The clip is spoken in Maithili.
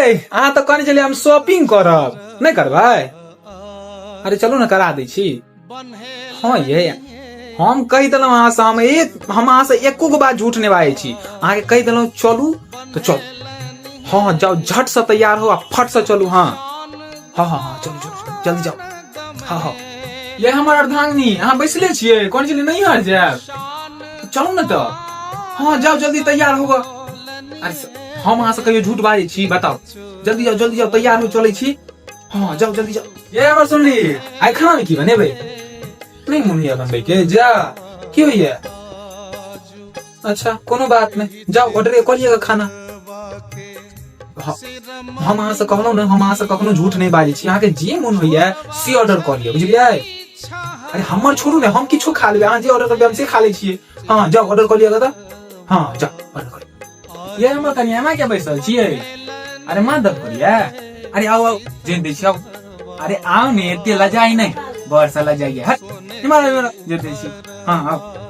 ये अहाँ तऽ कहने छलियै हम शॉपिंग करब, नहि करबै? अरे चलू ने, करा दै छी। हाँ ये, हम कहि देलहुँ अहाँसँ, हम अहाँसँ एको गो बात झूठ नहि बाजै छी। अहाँके कहि देलहुँ चलू तऽ चलू। हाँ हाँ, जाउ, झटसँ तैयार हो आ फटसँ चलू। हाँ हाँ हाँ हाँ, चलू चलू, जल्दी जाउ। हाँ हाँ। ये हमर अर्धांगिनी, अहाँ बैसले छियै? कोन छलियै नैहर जायब? चलू ने तऽ। हाँ, जाउ, जल्दी तैयार होगा। अरे हम अहाँ से कहियो झूठ बाजै छी? बताउ। जल्दी जाउ, जल्दी जाउ, तैयार हो, चलै छी। हाँ, जाउ, जल्दी जाउ। ये हमर सुनली, आइ खाना में की बनेबै? नहीं मोन होइया बनबै के? जा, की होइया? अच्छा, कोनो बात नहीं, जाउ, ऑर्डर कऽ लिअ खाना। हाँ, हम अहाँ से कहलहुँ ने, हम अहाँ से कखनो झूठ नहीं बाजै छी। अहाँके जे मोन होइया से ऑर्डर कऽ लिअ, बुझलियै? अरे हमर छोड़ू ने, हम किछो खा लेबै। अहाँ जे ऑर्डर करबै, हम से खा लै छियै। हाँ, जाउ, ऑर्डर कऽ लिअ तऽ। हाँ, जाउ, ऑर्डर कऽ लिअ। ये हमर कनिया, एना किया बैसल छियै? अरे माँ दब करिया। अरे आउ आउ, जैन दै छी, आउ। अरे आउ ने, एते लजाई नहीं, बड़ सा लजाइए। हट, इम्हर आउ, इम्हर आउ, जैन दै छी। हाँ, आउ।